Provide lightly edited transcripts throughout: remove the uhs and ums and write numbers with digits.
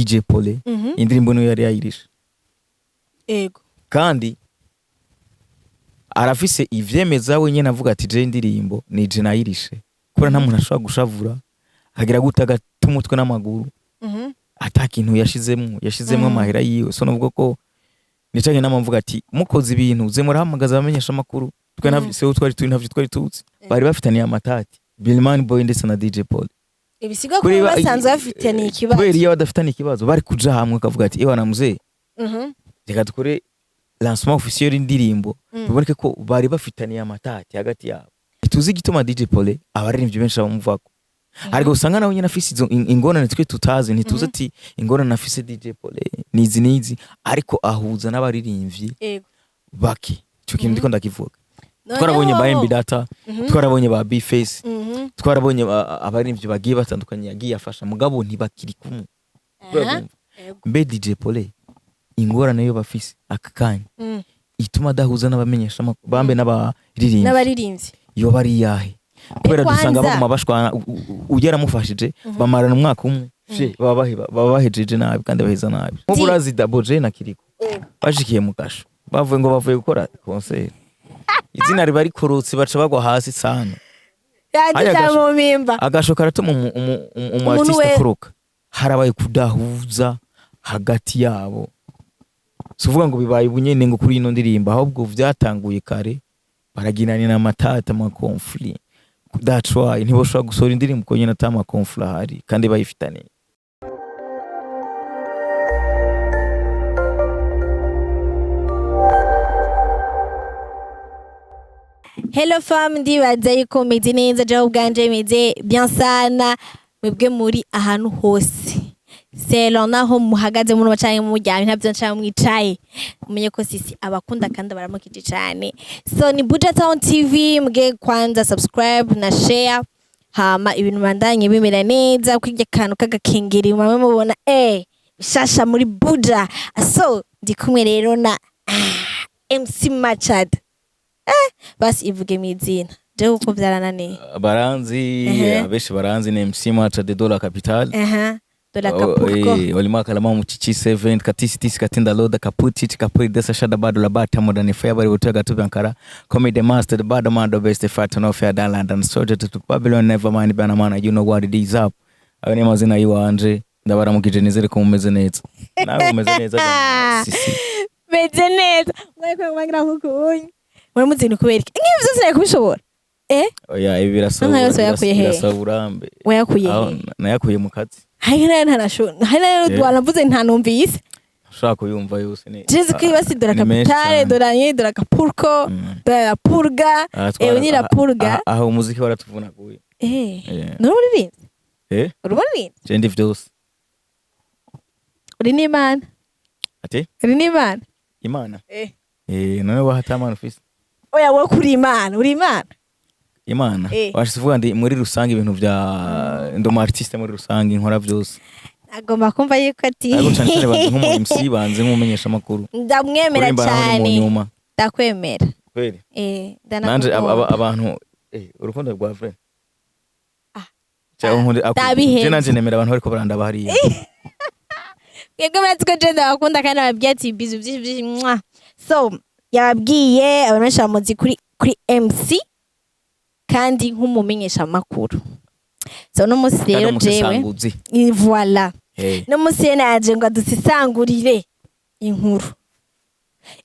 DJ Pole indirimbo niyo yari yayirishe. Kandi arafise ivyemeza wenyene, avuga ati: "Je indirimbo nije nayirishe," kubera nta muntu ashobora gushavura akagira gute, agata umutwe n'amaguru ata kintu yashizemwo amahera yiwe. So nuvuga ko nicanye nama mvuga ati mukoze ibintu uze murahamagaza abamenyesha amakuru. Twe ntavyo seho twari turi, ntavyo twari tuzi bari bafitaniye amatati, Billman Boy ndetse na DJ Paul. Ibisiga ko basanzwe bafitaniye ikibazo. Kubera iyo badafitanye ikibazo bari kuja hamwe kavuga ati: "Ewana muzee, reka dukore lancement officiel y'indirimbo." Biboneke ko bari bafitaniye amatati hagati yabo. Tuzi igituma DJ Paul abaririmbyi benshi bamuvako, ariko usanga nawe nyine afise izo ingorane twe tutazi. Ntituzi ati ingorane afise DJ Paul nizi nizi, ariko ahuza n'abaririmbyi bake. Ico kintu ndiko ndakivuga. Noneho Twarabonye ba MB Data, twarabonye ba B-Face, twarabonye abaririmbyi bagiye batandukanye yagiye afasha, mugabo ntibakiri kumwe. Urumva? Mbe DJ Paul ingorane yo bafise aka kanya ituma adahuza n'abamenyesha bambe n'abaririmbyi n'abaririmbyi yo bari iyahe? Kubera dusanga baguma bashwana, ujya aramufashije bamarana umwaka umwe, she baba bahejeje nabi kandi baheza nabi. Nk'ubu urazi Double J na Kiriko bashikiye mu kasho, bavuye ngo bavuye gukora concert, izina riba rikorotse, baca bagwa hasi sana. Yagize Haya, mu mpimba. Agasho karatuma umu Umuntu artiste akoroka. Harabaye kudahuza hagati yabo, si uvuga ngo bibaye ubunyene ngo kuri ino ndirimbo, ahubwo vyatanguye kare, baraginanira amatata, ama conflits. That's why ntiboshobora gusohora indirimbo uko nyene ata ama conflits ahari kandi bayifitaniye. Hello fam, ndibaza yuko meze neza. Jewe ubwanje meze bien sana. Mwebwe muri ahantu hose, selon naho muhagaze, muri canke muryamye, ntavyo canke mwicaye, mumenye ko sisi abakunda kandi baramukije cane. So ni Buja Town TV, muge kwanza subscribe na share, hama ibintu bandanye bimera neza kwirya kantu k'agakengeri mwame mubona bishasha muri Buja. So ndi kumwe rero na MC Machad. Basi ivuge mw'izina, jewe kuko vyarananiye. Baranzi. Abenshi baranzi ni MC Macha de Dola Capital. Aha, dola Acapulco. Walima kalama muchichi 7 katisi tisi katinda loda kaputi kapuri desa shada bado la bata modern fair bari butoga tu bankara comedy master the bad man the best fighter no fair down London soldier to Babylon never mind bana man, you know what it is up. Ayo ni amazina yiwanje. Ndabaramukije, nizere ko mumeze neza. Nawe umeze neza bwana sisi? Meze neza. Mwariko mwagira nkukunye muramuzi ni kubera iki nk'ibi vyose nari kubishobora? Oya, ibi birasaba Nka yose wayakuye hehe? birasaba uburambe. Wayakuye Aho hehe? nayakuye mu kazi. Hari nayo ntanashobora, hari nayo wanavuze ntanumvise. Ushaka kuyumva yose ni Jizi ko ibasi dora ni menshi capitale cane. Dora nye dora Acapulco, dora la purga. Aha Ewe ni la purga. Aho umuziki waratuvunaguye. Nuri umuririmbyi? Eh. Uri umuririmbyi? Je ndi vyose. Uri n'Imana? Ati? Uri n'Imana? Imana. None waha Imana ufise? Oya, wowe kuri Imana, uri Imana. Imana. Washitse uvuga ndi muri rusange ibintu vya ndi umu artiste muri rusange, nkora vyose. Agomba kumva yuko ati Ariko cane cane banze nk'umu MC, banze nk'umumenyesha makuru. Ndamwemera Kuririmba naho ni mu cyane. nyuma. Ndakwemera. Kweli nanje abantu urukundo rwa vrai. Cyangwa nkunde Ndabihenze. Je nanje nemera abantu bariko barandaba hariya. Yego, murazi ko je ndabakunda kandi ababwiye ati bizu byinshi byinshi mwa. So yababwiye abantu benshi bamuzi kuri MC kandi nk'umumenyesha makuru. So uno munsi Kandi rero jewe umusesanguzi. Voilà. No munsi rero naje ngo adusesangurire inkuru.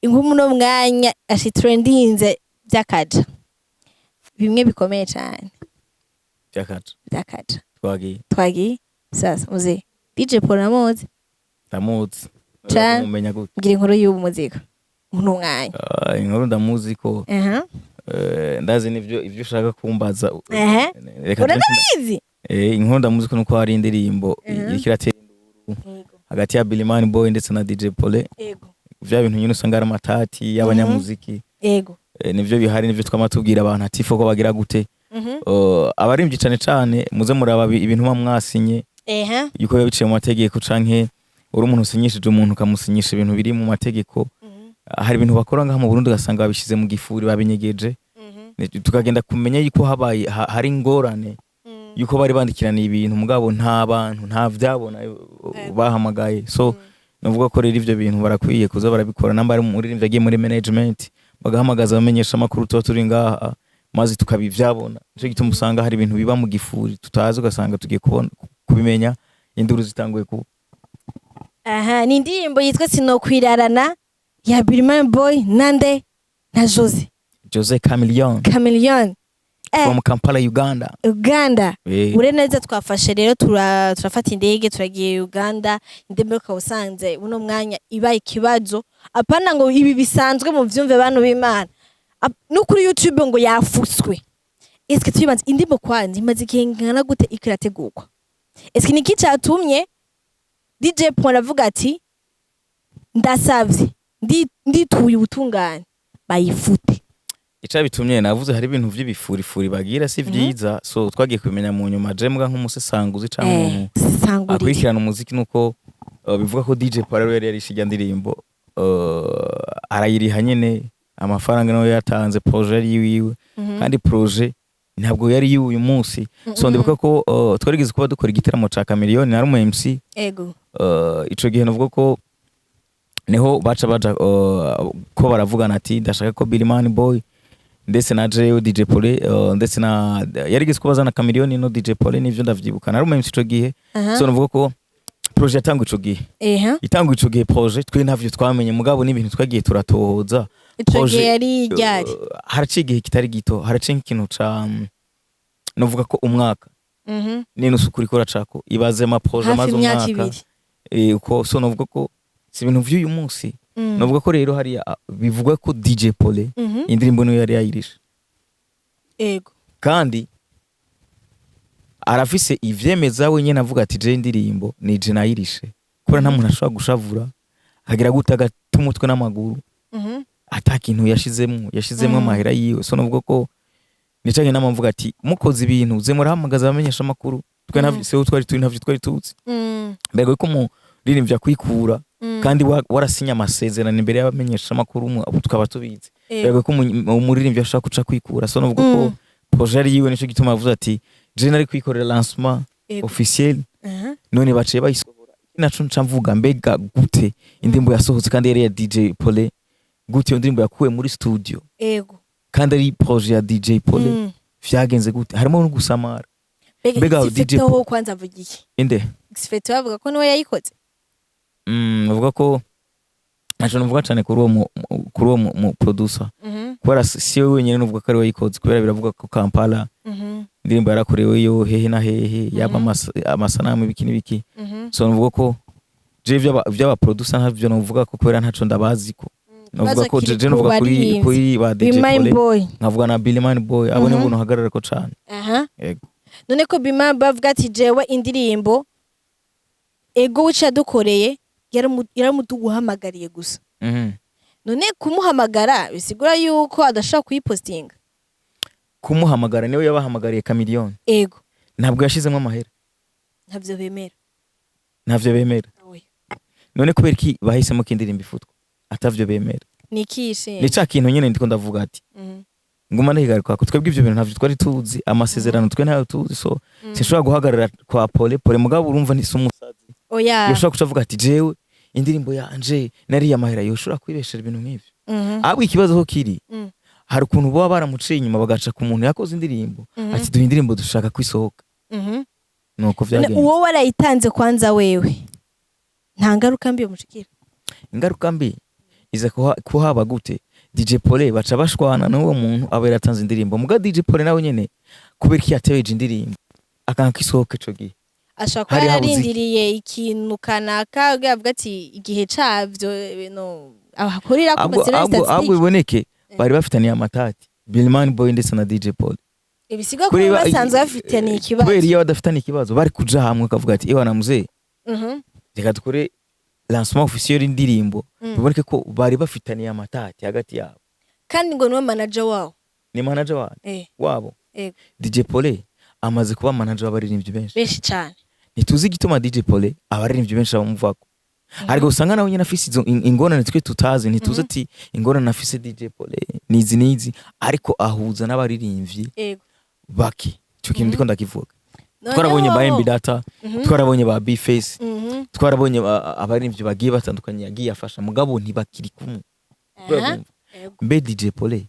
Inkuru muno mwanya ashitrendinze byakaja. Bimwe bikomeye cyane. Byakaca. Byakaja. Twagiye. Twagiye. Sasa muze DJ Paul namuzi. Ndamuzi. Cane. Umenya gute? Mbwira inkuru y'ubu muzika muno mwanya. Ah, inkuru ndamuzi ko ndazi nivyo ivyo ushaka kumbaza. Reka Uranabizi? Inkuru ndamuzi ko nuko hari indirimbo iriko iratera induru hagati ya Billy Boy ndetse na DJ Pole. Vya bintu nyine usanga ari amatati y'abanyamuziki. Nivyo bihari, nivyo twama tubwira abantu ati foko bagira gute. Abarimvyi cane cane muze muraba ibintu muba mwasinye yuko biba biciye mu mategeko, canke uri umuntu usinyishije umuntu ukamusinyisha ibintu biri mu mategeko. Hari ibintu bakora ngaha mu Burundi ugasanga babishize mu gifuri, babinyegeje. Tukagenda kumenya yuko habaye hari ingorane. Yuko bari bandikiraniye ibintu, mugabo nta bantu, nta vyabona bahamagaye. So navuga ko rero ivyo bintu barakwiye kuza barabikora. Namba ari umuririmbyi agiye muri management, bagahamagaza abamenyesha amakuru, tuba turi ngaha maze tukabivyabona. Nico gituma usanga hari ibintu biba mu gifuri tutazi, ugasanga tugiye kubona kubimenya induru zitanguye kuba. Aha ni indirimbo yitwa Sinokwirarana ya Birman Boy nande na Jose. Jose Chameleone. Chameleone. From Kampala, Uganda. Uganda. Ure neza, twafashe rero turafata indege, turagiye Uganda. Indembe ukaba usanze uno mwanya ibaye ikibazo. Apana ngo ibi bisanzwe mu vyumve, bantu b'Imana. No kuri YouTube ngo yafutswe. Eske tuyibanze indirimbo kwanza imaze igihe ngana gute iko irategurwa? Eske niki catumye DJ Paul avuga ati ndasavye, ndituye ubutungane, bayifute? Icabitumye navuze, hari ibintu vy'ibifurifuri bagira si vyiza. So twagiye kubimenya mu nyuma. Je mbwa nk'umusesanguzi canke umuntu sangurire akurikirana umuziki, nuko bivuga ko DJ Paul yari yarishe irya ndirimbo, arayiriha nyene, amafaranga nawe yatanze, projet yari yiwiwe, kandi projet ntabwo yari y'uyu munsi. So ndibuka ko twarigeze kuba dukora igiteramo ca Chameleone, nari umu MC. Ico gihe navuga ko niho baca baja ko baravugana ati ndashaka ko Billy Boy ndetse na jewe DJ Pole, ndetse na yarigeze kuba azana Chameleone no DJ Pole, nivyo ndavyibuka, nari umu MC ico gihe. So navuga ko projet yatanguye ico gihe. Itanguye ico gihe projet, twe ntavyo twamenye, mugabo n'ibintu twagiye turatohoza. Ico Projet, gihe yari ryari? Haraciye igihe kitari gito, haraciye nk'ikintu ca novuga ko umwaka n'inusu kuriko uracako. Ibaze ama projet Hafi amaze imyaka umwaka. 2. Uko so novuga ko si ibintu vy'uyu munsi. Novuga ko rero hariya bivugwa ko DJ Pole indirimbo niyo yari yayirishe. Kandi arafise ivyemeza wenyene, avuga ati je indirimbo ni je nayirishe, kubera nta muntu ashobora gushavura agira gute agata umutwe n'amaguru ata kintu yashizemwo amahera yiwe. So novuga ko nicanye nama mvuga ati mukoze ibintu ze murahamagaza abamenyesha amakuru. Twe ntavyo seho twari turi, ntavyo twari tuzi. Mbega ko umuririmbyi akwikura kandi warasinye amasezerano imbere y'abamenyesha amakuru, tukaba tubizi. Mbega ko umuririmbyi ashaka kuca kwikura. So novuga ko projet ari yiwe, nico gituma avuze ati je nari kwikorera lancement officiel, none baciye bayisohora. Ikindi naco nca mvuga, mbega gute indirimbo yasohotse kandi yari ya DJ Pole? Gute iyo ndirimbo yakuwe muri studio kandi ari projet ya DJ Pole? Vyagenze gute? Harimo no gusamara. Mbega Mbega X-Factor DJ ho kwanza avuga iki? Inde? X-Factor bavuga ko niwe yayikoze. Bavuga ko ntaco novuga cane kuri uwo kuri uwo mu producer, kubera si we wenyene novuga ko ari we yayikoze, kubera biravuga ko Kampala indirimbo yarakoreweyo, hehe na hehe, yaba amasanamu, ibiki n'ibiki. So novuga ko je vy'aba producer ntavyo novuga ko, kubera ntaco ndabazi ko novuga ko je novuga kuri ba DJ Billy Pole, Boy, nkavuga na Billy Man Boy, abo nibo nohagarara ko cane. Yego. None ko Bima bavuga ati jewe indirimbo ego wica yadukoreye, yaramuduguhamagariye gusa. None kumuhamagara bisigura yuko adashobora kuyipostinga? Kumuhamagara, niwe yabahamagariye Chameleone? Ego. Ntabwo yashizemo amahera? Ntavyo bemera. Ntavyo bemera? Oya. None kubera iki bahisemo ko indirimbo ifutwa atavyo bemera? Nikishe. Ni ca kintu nyene ndiko ndavuga ati nguma ndahigaruka ko twebwe ivyo bintu ntavyo twari tuzi, amasezerano twe ntayo tuzi. So sinshobora guhagarara kwa Pole Pole, mugabo urumva ni umusazi. Oya. Yoshobora kuca avuga ati jewe indirimbo yanje nariya amahera, yoshobora kwibeshera ibintu nk'ivyo. Ahubwo ikibazo ho kiri, hari ukuntu baba baramuciye inyuma, bagaca ku muntu yakoze indirimbo ati duha indirimbo, dushaka kwisohoka. Nuko None vyagenze. uwo warayitanze kwanza, wewe nta ngaruka mbi yomushikira? Ingaruka mbi iza kuhaba gute? DJ Pole baca bashwana n'uwo muntu aba yaratanze indirimbo. Muga DJ Pole nawe nyene, kubera ko yatebeje indirimbo akanka isohoka ico gihe, Ashobora kuba hari habuze iki? yararindiriye ikintu kanaka, ubwo yavuga ati igihe cavyo ibintu ahakorera ko ahubwo masera ahubwo statistique. Biboneke bari bafitaniye amatati, Bilman Boy ndetse na DJ Paul. Ibisigwa ko basanzwe bafitaniye ikibazo. Kubera iyo badafitanye ikibazo, bari kuja hamwe ukavuga ati ewa na muzee, reka dukore lancement officiel y'indirimbo. Biboneke ko bari bafitaniye amatati hagati yabo. Kandi ngo niwe manager wabo. Ni manager wabo? Wabo. DJ Paul amaze kuba manager w'abaririmbyi benshi. Benshi cyane. Ntituzi igituma DJ Paul abaririmbyi benshi bamuvako, ariko usanga nawe nyine afise izo ingorane twe tutazi. Ntituzi ati ingorane afise DJ Paul nizi nizi, ariko ahuza n'abaririmbyi bake. Ico kintu ndiko ndakivuga. Twarabonye ba Noneho- MB Data, twarabonye ba B-Face, twarabonye abaririmbyi bagiye batandukanye yagiye afasha, mugabo ntibakiri kumwe. Urumva? Ego. Mbe DJ Pole,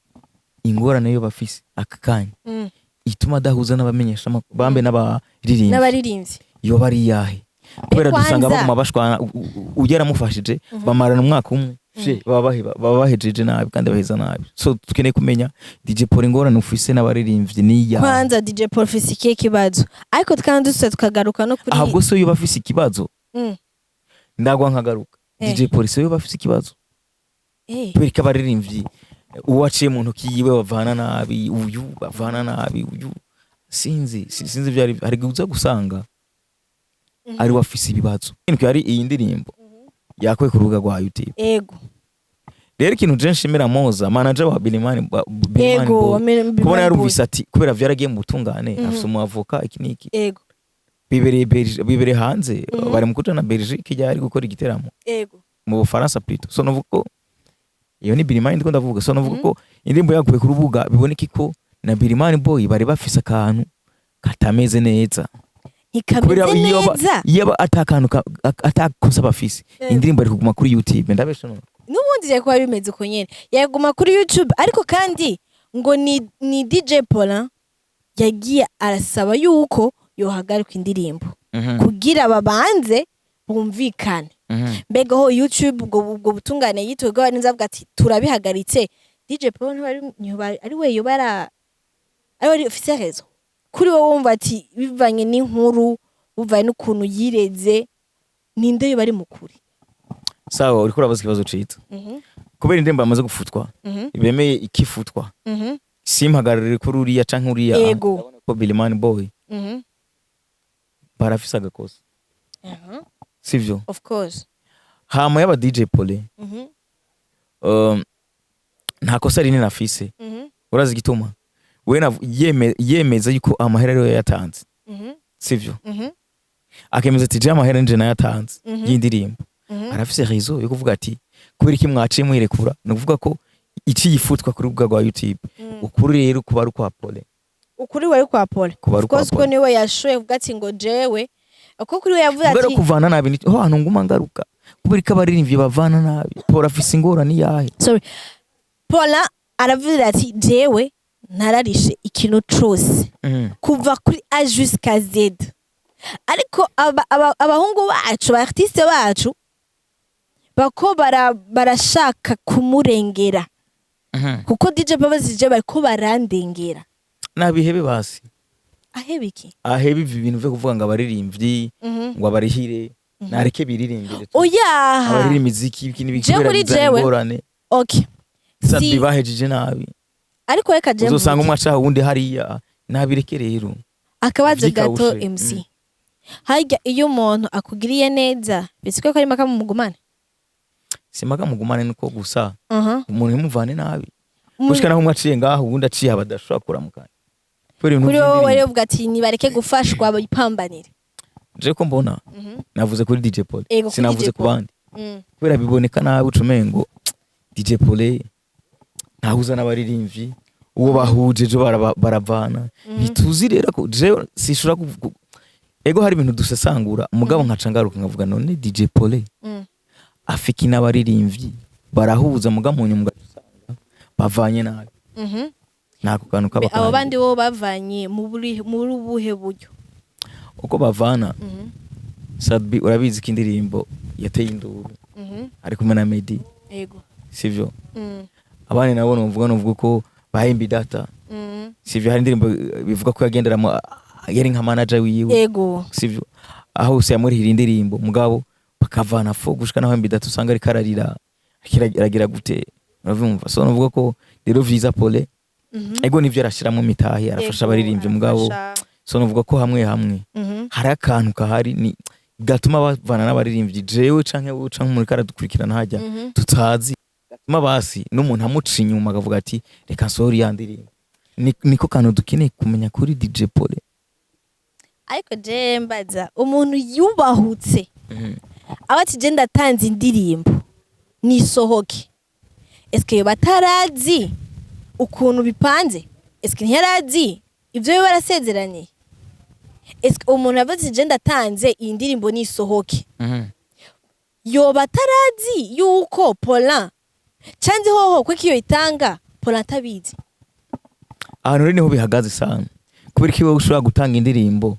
ingorane yo bafise aka kanya ituma adahuza n'abamenyesha bambe n'abaririmbyi n'abaririmbyi yoba ari iyahe? Kubera dusanga baguma bashwana, ujya yaramufashije, bamarana umwaka umwe, fye baba bahejeje nabi kandi baheza nabi. So dukeneye kumenya, DJ Paul, ingorane ufise n'abaririmbyi ni iyahe? Kwanza DJ Paul ufise ikihe kibazo? Ariko kandi dusubira tukagaruka no kuri Ahubwo se yoba afise ikibazo? Ndagwa nkagaruka. DJ Paul se yoba afise ikibazo? Kubera ko abaririmbyi uwo aciye mu ntoki yiwe bavana nabi, uyu bavana nabi, uyu sinzi, sinzi ibyo ari. Hari igihe uza gusanga ari we afise ibibazo. Hari iyi ndirimbo yakuwe ku rubuga rwa YouTube. Rero ikintu je nshimira Moza, manager wa Bilimani, Bilimani Boy, kubona yarumvise ati kubera vyaragiye mu butungane, afise umu avocat, iki n'iki. Bibereye bibereye hanze, bari mu kuja na Belgique ryari gukora igiteramo mu Bufaransa plutôt. So novuga ko iyo ni Bilimani ndiko ndavuga. So novuga ko indirimbo yakuwe ku rubuga, biboneka ko na Bilimani Boy bari bafise akantu katameze neza. Kubera Ntikameze iyo neza. iyo atakantu atakosa bafise, indirimbo ari kuguma kuri YouTube. Ndabesha none? N'ubundi byari kuba bimeze uko nyene, yaguma kuri YouTube. Ariko kandi ngo ni DJ Paulin yagiye arasaba yuko yohagarika indirimbo kugira babanze bumvikane. Mbega ho YouTube ubwo butungane yitwe bwo avuga ati turabihagaritse, DJ Paul ntibari ari we yoba ari we ufise raison? Kuri wowe wumva ati bivanye n'inkuru, bivanye n'ukuntu yireze, ninde yoba ari mukuri? Sawa, uriko urabaza ikibazo ciza. Kubera indirimbo yamaze gufutwa, bemeye ikifutwa, simpagarire kuri uriya canke uriya. Ndabona ko Bilimani Boy barafise agakosa, sivyo? Of course. Hama y'aba DJ Pole, nta kosa rinini afise. Urazi igituma? We yemeza yuko amahera ariyo yayatanze, sivyo? Akemeza ati je amahera nje nayatanze y'indirimbo. Arafise raison yo kuvuga ati kubera iki mwaciye muyirekura? Ni ukuvuga ko iciyifutwa kuri rubuga rwa YouTube. Ukuri rero kuba ari ukwa Pole. Ukuri wari kwa Pole. Kuba ari Of course, ukwa ko Pole. niwe yashoye kuvuga ati ngo jewe ko kuri we yavuze Ubwo rero ati kuvana nabi ni ho hantu nguma ngaruka. Kubera ko abaririmbyi bavana nabi, Paul afise ingorane iyahe? Sorry, Paula aravuze ati jewe nararishe ikintu cose kuva kuri A jusqu'à Z, ariko abahungu bacu, ba artiste bacu, bako barashaka kumurengera, kuko DJ Paul je bariko barandengera. Nabihebe basi. Ahebe iki? Ahebe ibi bintu vyo kuvuga ngo abaririmbyi ngo abarihire. Nareke biririmbire tu. Oyaha. Abarira imiziki, iki n'ibiki, Jewe kubera kuri bizana jewe. ingorane. Okay. Sabi bahejeje nabi. Ariko reka je Uzosanga mvuge. umwe acaha uwundi hariya. Nabireke rero. Akabazo gato. Vyikawushe. MC, harya iyo umuntu akugiriye neza bisiko ko ari maka mugumane? Simaga mugumane, nuko gusa umuntu ntimuvane nabi. Gushika naho umwe aciye ngaho, uwundi aciye aba adashobora kuramukanya kubera ibintu Kuri wowe vy'indirimbo. rero uvuga ati nibareke gufashwa bipambanire. Je ko mbona, navuze kuri DJ Paul, Ego, kuri sinavuze DJ ku Paul. bandi, kubera biboneka nabi, ucumengo DJ Paul ntahuza n'abaririmbyi, uwo bahuje ejo baravana. Ntituzi rero ko jewe sishobora ego hari ibintu dusesangura, mugabo nkaca ngaruka nkavuga none DJ Paul afiki n'abaririmbyi barahuza, mugabo mu nyuma ugasanga bavanye nabi. Nako kantu kaba Abo kahari. bandi bo bavanye muri ubuhe buryo? Uko bavana, Sadbi urabizi ko indirimbo yateye induru ari kumwe na Meddy, sivyo? Abandi nabo novuga ko bahemba data, sivyo? Hari indirimbo bivuga ko yagenderamo, yari nka manager wiwe, sivyo? Aho hose yamurihira indirimbo, mugabo bakavana fo gushika naho data usanga ariko ararira, aragira gute, uravyumva? So novuga ko rero vyiza Pole, ego nivyo arashiramo mitahe, arafasha abaririmbyi, mugabo so novuga ko hamwe hamwe hari akantu kahari ni gatuma bavana n'abaririmbyi, jewe canke wowe canke umuntu karadukurikirana hajya tutazi, gatuma basi n'umuntu amuca inyuma akavuga ati reka nsohore ya ndirimbo. Niko kantu dukeneye kumenya kuri DJ Pole. Ariko je mbaza umuntu yubahutse aba ati je ndatanze indirimbo nisohoke, eske yoba atarazi ukuntu bipanze? Eske ntiyarazi ivyo biba barasezeraniye? Est-ce que umuntu yavuze je ndatanze iyi ndirimbo nisohoke, yoba atarazi yuko Paulin canze hoho kuko iyo itanga Paulin atabizi? Ahantu rero niho bihagaze sana, kubera ko iwe ushobora gutanga indirimbo,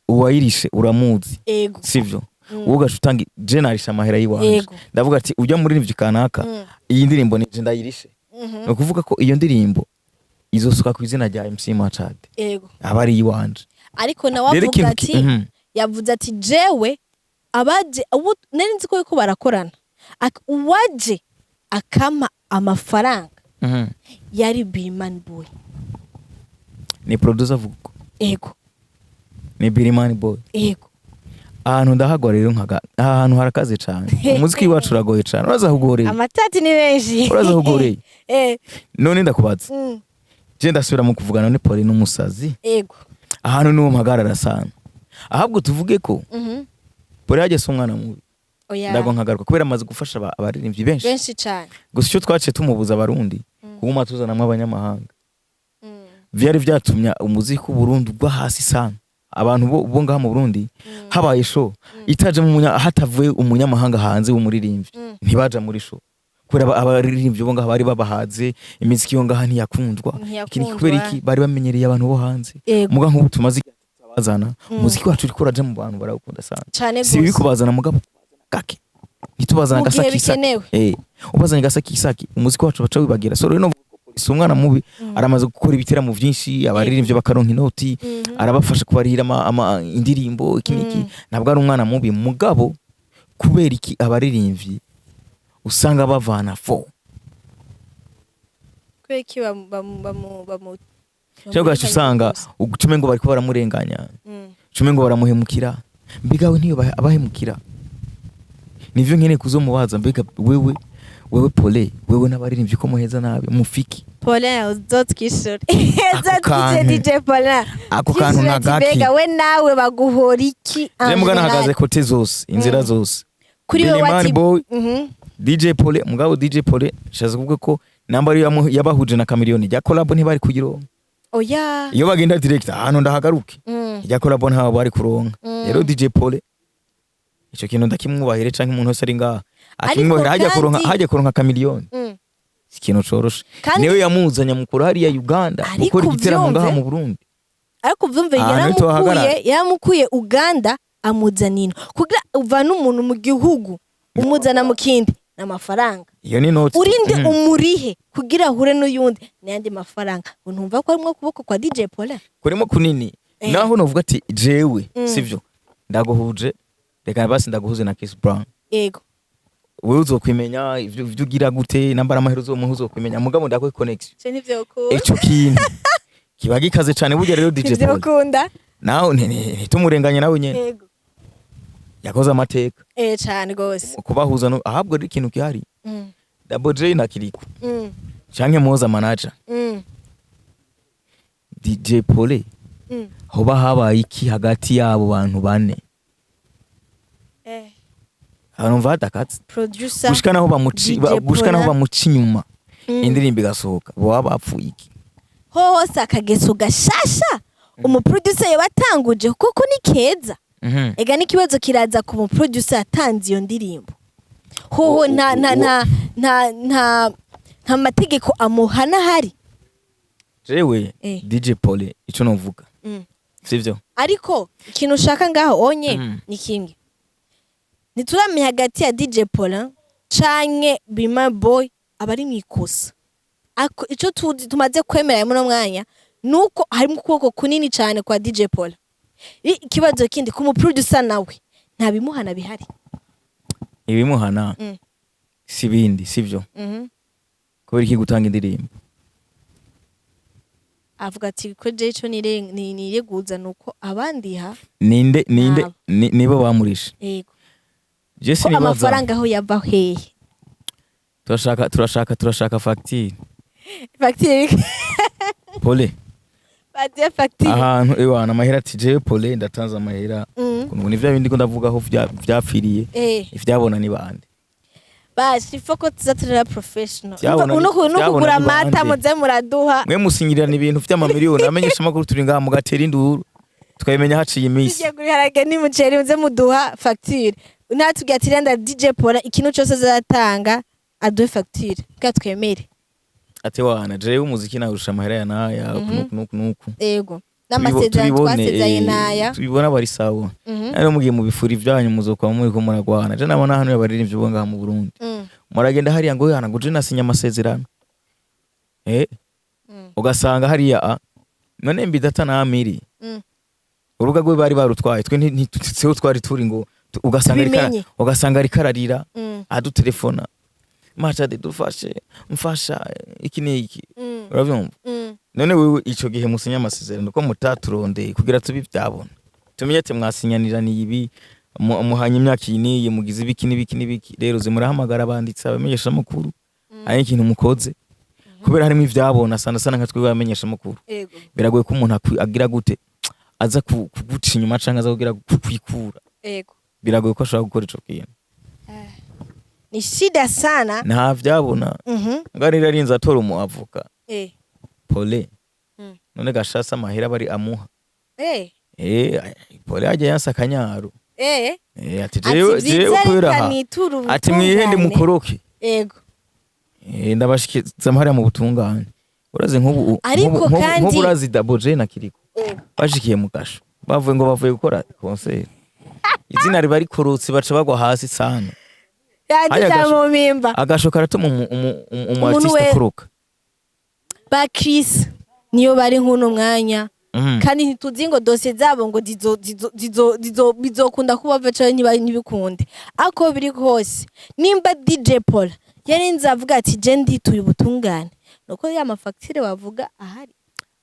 uwayirishe uramuzi, sivyo? Wowe ugaca utanga, je narisha amahera y'iwanje, ndavuga ati ujya muri ivyo kanaka, iyi ndirimbo nije ndayirishe. Ni ukuvuga ko iyo ndirimbo izosoka ku izina rya MC Machad, aba ari iwanje. Ariko nawe Rero avuga ikintu ati, yavuze ati jewe abaje ubu nari nzi ko yuko barakorana, uwaje akampa amafaranga yari Biman Boy. Ni producer avuga uko? Ego. Ni Birimani Boy? Ego. Ahantu ndahagwa rero, nkaga aha hantu harakaze cane. Umuziki wacu uragoye cane, uraza kugoreye. Amatati ni menshi. Uraza kugoreye. None ndakubaza, je ndasubira mu kuvuga, none Paul n'umusazi? Ahantu niwo mpagarara sana. Ahubwo tuvuge ko Paul yagese umwana mubi. Oya. Ndago nkagaruka kubera amaze gufasha abaririmbyi benshi. Benshi cane. Gusa icyo twaciye tumubuza abarundi kuguma tuzanamwo abanyamahanga, vyari vyatumye umuziki w'Uburundi ugwa hasi sana. Abantu bo ngaha mu Burundi, habaye show itajemo hatavuye umunyamahanga hanze w'umuririmbyi, ntibaja muri show kubera abaririmbyi bo ngaha bari babahaze. Imiziki yo ngaha ntiyakundwa. Iki ni kubera iki? Bari bamenyereye abantu bo hanze. Muga nk'ubu tumaze igihe tutabazana, umuziki wacu uriko uraja mu bantu, barawukunda sana. Cane Si bibi gose. kubazana, mugabo gake, ntitubazana Mu gihe gasakisaki. bikenewe. Ubazanye gasakisaki, umuziki wacu baca wibagira. So rero novuga ko si umwana mubi, aramaze gukora ibiteramo vyinshi, abaririmbyi bakaronka inoti, arabafasha kubarihira indirimbo, iki n'iki. Ntabwo ari umwana mubi, mugabo kubera iki abaririmbyi usanga bavana fo? Kubera iki bamu Cyangwa ugaca usanga ucume ngo bariko baramurenganya, ucume ngo baramuhemukira. Mbega we ntiyo abahemukira? Nivyo nkeneye kuzomubaza. Mbega wewe Pole, wewe n'abaririmbyi ko muheza nabi mufiki? Paulin uzotwishure. Ako kantu. DJ Paulin. Ako kantu Twishura ati, nagaki? Mbega we nawe baguhora iki Je en muga général? nahagaze côté zose, inzira zose. Kuri wewe Bilimani ati Boy, DJ Pole. Mugabo DJ Pole shaza kuvuga ko namba ari yabahuje na Chameleone, rya collab ntibari kuyironka. Oya. Iyo bagenda direct, ahantu ndahagaruke, rya collab ntabo bari kuronka. Rero DJ Pole ico kintu ndakimwubahire, canke umuntu wese ari ngaha akimwubahira. Hajya kuronka, hajya kuronka Chameleone, si ikintu coroshe. Niwe yamuzanye mukuru hariya Uganda Ariko gukora igiteramo ngaha uvyumve. mu Burundi. Ariko uvyumve, Ahantu yaramukuye tuhahagarara. yaramukuye Uganda amuzana ino, kugira uvane umuntu mu gihugu umuzana mu kindi n'amafaranga. Iyo ni noti. Urinde umurihe kugira ahure n'uyundi n'ayandi mafaranga. Ngo ntumva ko harimwo ukuboko kwa DJ Paulin? Kurimo kunini. Naho novuga ati jewe, sivyo, ndaguhuje, reka basi ndaguhuze na Chris Brown, wewe uzokwimenya ivyo ugira gute, nambara amahera uzomuha uzokwimenya, mugabo ndakwe connection. Ce ntivyokunda. Ico kintu kiba gikaze cane burya. Rero DJ Paul Ntivyokunda. nawe ntitumurenganye, nawe nyene yakoze amateka. Eh, cane gose. Kubahuza ahabwo rero ikintu gihari, Double J na Kiriko canke Moza manager, DJ Paul, hoba habaye iki hagati y'abo bantu bane? Abantu hadakatse. Producer Gushika naho bamuci DJ gushika naho Paulin. bamuca inyuma, indirimbo igasohoka, boba bapfuye iki? Hose akageso gashasha umuproducer yabatanguje kuko ni keza. Ega n'ikibazo kiraza ku muproducer yatanze iyo ndirimbo hoho. Nta nta nta nta nta nta mategeko amuhana ahari. Jewe DJ Paul, ico novuga, sivyo? Ariko ikintu ushaka ngaho onye ni kimwe ntituramenya hagati ya DJ Paulin canke Bima Boy abari mu ikosa. Ico tuzi tumaze kwemera muri uno mwanya nuko harimo ukuboko kunini cane kwa DJ Paulin. Ikibazo kindi ku muproducer nawe nta bimuhana bihari. Ibimuhana si bindi, sivyo? Kubera iki gutanga indirimbo? Avuga ati ko je ico nireguza nuko abandiha Ninde Nabo. Nibo bamurishe? Yego. Je Ko sinibaza. amafaranga aho yava hehe? Turashaka facture. Facture. Pole. Badiye facture. Ahantu ewana amahera ati jewe Pole ndatanze amahera, ngo ni vya bindi ko ndavuga aho vyapfiriye, ivyabona ni bande? Basi ifo ko tuza turera professional. Vyabona Uno vyabona kugura ni amata bande? muze muraduha. Mwe musinyirana ibintu vy'amamiliyoni, amenyesha amakuru turi ngaha mugatera induru. Tukabimenya haciye iminsi. Tugiye kugura ibiharage n'umuceri, muze muduha facture. Natubwira ati renda DJ Paul ikintu cyose azatanga aduhe facture bwa twemere. Ati wana, jewe umuziki nawurusha amahera ya naya, uku nuku nuku nuku. Yego, n'amasezerano Tubibone, twasezeranye naya. Tubibona bari sawa. Rero mugiye mu bifuri vyanyu, muzokwa muriko muragwana. Je nabona hano abaririmbyi bo ngaha mu Burundi, muragenda hariya ngo yana, ngo je nasinya amasezerano, ugasanga hariya none mbidata na Amiri, urubuga rwe bari barutwaye, twe siho twari turi ngo ugasanga ariko Tubimenye. Ugasanga ariko ararira, adutelefona machade, dufashe, mfasha iki n'iki. Uravyumva? None wewe ico gihe musinya amasezerano, ko mutaturondeye kugira tubi vyabona, tumenye ati mwasinyaniraniye ibi, muhanye imyaka iyi n'iyi, mugize ibiki n'ibiki n'ibiki? Rero ze murahamagara abanditsi, abamenyesha amakuru, ari ikintu mukoze kubera harimo ivyabona sana sana nka twebwe abamenyesha amakuru. Biragoye ko umuntu agira gute, aza kuguca inyuma canke aza kugira kukwikura. Biragoye ko ashobora gukora ico kintu. Ni shida sana. Nta vyabona. Ngaho rero arinze atora umu avocat Pole. None gashasa amahera bari amuha. Pole ajya yansa akanyaru. Ati Ati jewe vyiza, jewe kubera reka aha niture ati mwihende ubutungane. mukoroke. Ndabashikiza hariya mu butungane. Urazi nk'ubu Ariko nk'ubu urazi Double J na Kiriko bashikiye mu gasho, bavuye ngo bavuye gukora concert, izina riba rikorotse, baca bagwa hasi sana. Yaje Haya mu mpimba. Agasho karatuma umu Umuntu artiste akoroka. Ba Chris niyo bari nk'uno mwanya, kandi ntituzi ngo dosiye zabo ngo zizo bizokunda kuba canke ntibikunde. Ako biri kose, nimba DJ Paul yarinze avuga ati je ndituye ubutungane, nuko ya mafagitire bavuga ahari,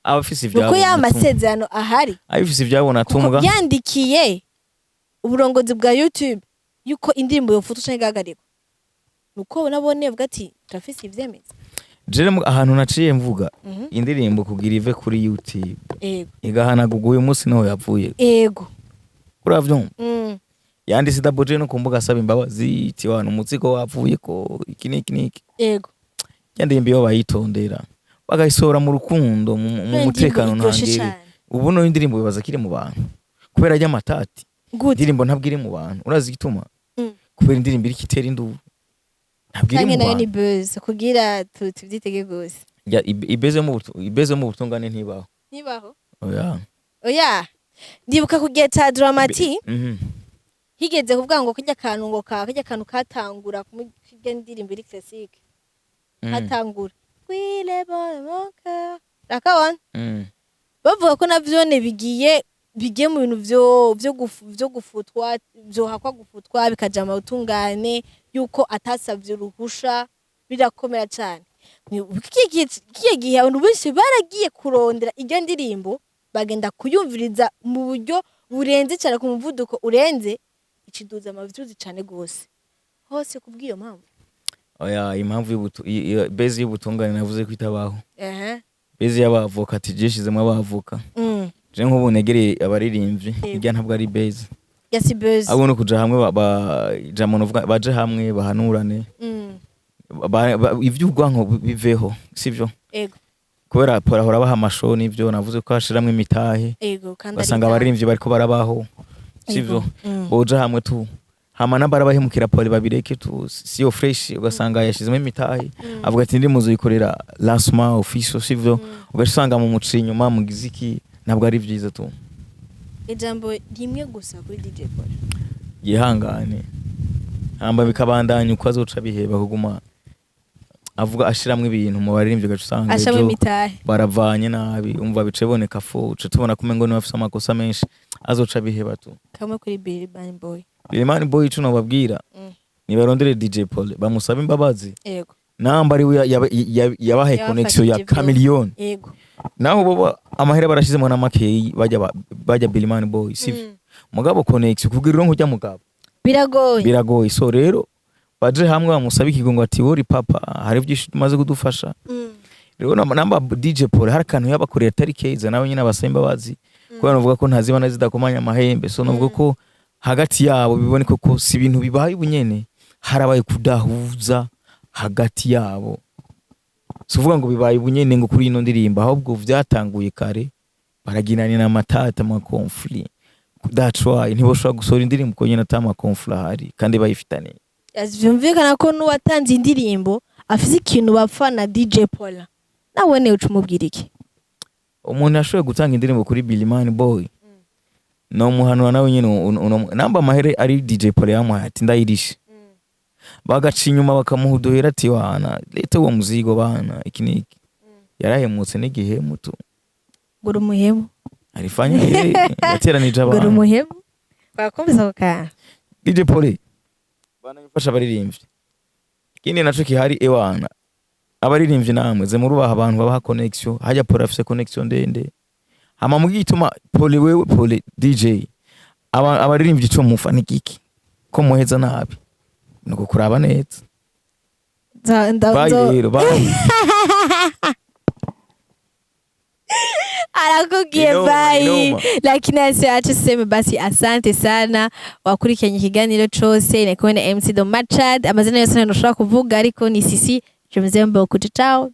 abafise nuko ivyabo ya masezerano ahari, abifise ivyabo kuko natunga yandikiye uburongozi bwa YouTube yuko indirimbo yofutwa canke igahagarikwa, nuko nabone bavuga ati turafise ivyemeza. Jere ahantu naciye mvuga indirimbo kugira ive kuri YouTube, igahanagurwa uyu munsi niho yavuye. Uravyumva? Yanditse Double J no ku mbuga asaba imbabazi iti wana, umuzigo wavuye ko iki n'iki n'iki. Ya ndirimbo iyo bayitondera, bagayisohora mu rukundo, mu Iyo mutekano ndirimbo iryoshe ntangere. cane. Ubu no indirimbo bibaza kiri mu bantu kubera ajya amatati. Gute? Indirimbo ntabwo iri mu bantu. Urazi igituma? Kubera indirimbo iriko itera induru, ntabwo iri Canke mu nayo ni bantu. buzz kugira tuvyitege gose. Ya, ibeze mu butungane ntibaho. Ntibaho. Oya. Oya, ndibuka ku gihe ca Dramati, higeze kuvuga ngo karya kantu, ngo karya kantu katangura kurya ndirimbo iri classique, katangura Wile bon mon cœur, rakabona? Bavuga ko navyone bigiye mu bintu vyo gufutwa, vyohakwa gufutwa, bikaja mu butungane yuko atasavye uruhusha. Birakomera cane. Kiya gihe abantu benshi baragiye kurondera iryo ndirimbo, bagenda kuyumviriza mu buryo burenze cane, ku muvuduko urenze, iciduza amavyuzi cane gose hose kubw'iyo mpamvu. Oya, impamvu base y'ubutungane navuze ko itabaho. Base y'abavoka, ati jishizemo abavoka. Je nk'ubu negereye abaririmbyi, irya ntabwo ari base. Ya, si buzz. Ahubwo no kuja hamwe, jambo novuga baje hamwe bahanurane, ivy'urwanko biveho, sivyo? Ego. Kubera Paul ahora abaha amashow, n'ivyo navuze ko hashiramwo imitahe. Ego, kandi ari ugasanga abaririmbyi bariko barabaho, sivyo? Boja hamwe tu, hama namba arabahemukira Paul babireke tu, siyo fresh. Ugasanga yashizemo imitahe, avuga ati ndi muzoyikorera lancement official, sivyo? Ugasanga mu muci inyuma mugize iki, ntabwo ari vyiza tu. Ijambo rimwe gusa kuri DJ Paul. Yihangane, hamba bikabandanya uko azoca biheba kuguma avuga ashiramwo ibintu mu baririmbyi, ugaca usanga ashamo ejo imitahe. baravanye nabi. Umva, bice boneka fu uca tubona ko umengo niwe afise amakosa menshi, azoca biheba tu. Kamwe kuri Billy Ban Boy. Bilimani Boy, ico nobabwira, nibarondere DJ Paul bamusabe imbabazi. Namba ari we yabahaye connection ya Yabafashije vyose. Chameleone. Naho bo amahera barashizemo n'amakeyi, bajya bajya Bilimani Boy, sivyo? Mugabo connection kugira uronke ujya mugabo Biragoye. Biragoye. So rero baje hamwe bamusabe ikigongo ati wori papa, hari byinshi tumaze kudufasha. Rero namba DJ Paul hari akantu yabakoreye atari keza, nawe nyine abasaba imbabazi, kubera navuga ko ntazibana zidakomanya amahembe. So navuga ko hagati yabo biboneka ko si ibintu bibaye ubunyene, harabaye kudahuza hagati yabo. Si uvuga ngo bibaye ubunyene ngo kuri ino ndirimbo, ahubwo vyatanguye kare. Baraginanira amatata, ama conflits. That's why ntiboshobora gusohora indirimbo uko nyene ata ama conflits ahari kandi bayifitaniye. Vyumvikana ko n'uwatanze indirimbo afise ikintu bapfa na DJ Paulin. Nawe ne uca umubwira iki? Umuntu yashoboye gutanga indirimbo kuri Billy Boy, no muhanura nawe nyene namba amahere ari DJ Paul yamuhaye ati ndayirishe, bagaca inyuma bakamuha uduhera ati wana leta uwo muzigo bana iki niki, yarahemutse n'igihemu tu. Ngura umuhemu. Alifanya yateranije Ngura abantu. umuhemu, wakumvise ako kantu? DJ Paul banafasha abaririmbyi. Ikindi naco kihari, ewana, abaririmbyi namwe ze murubaha abantu babaha connection. Hajya Paul afise connection ndende. Hama mu gituma Paul, wewe Paul DJ, abaririmbyi ico mufa ni giki ko muheza nabi? Nuko kuraba neza. Bye. Rero bye. Arakubwiye. Inoma, Bye. inoma. Lakini asi acha tuseme basi asante sana wakurikiranye ikiganiro cose. Ni kumwe na MC Don Machad. Amazina yose ntushobora kuvuga, ariko ni Sisi. Je vous aime beaucoup. Ciao.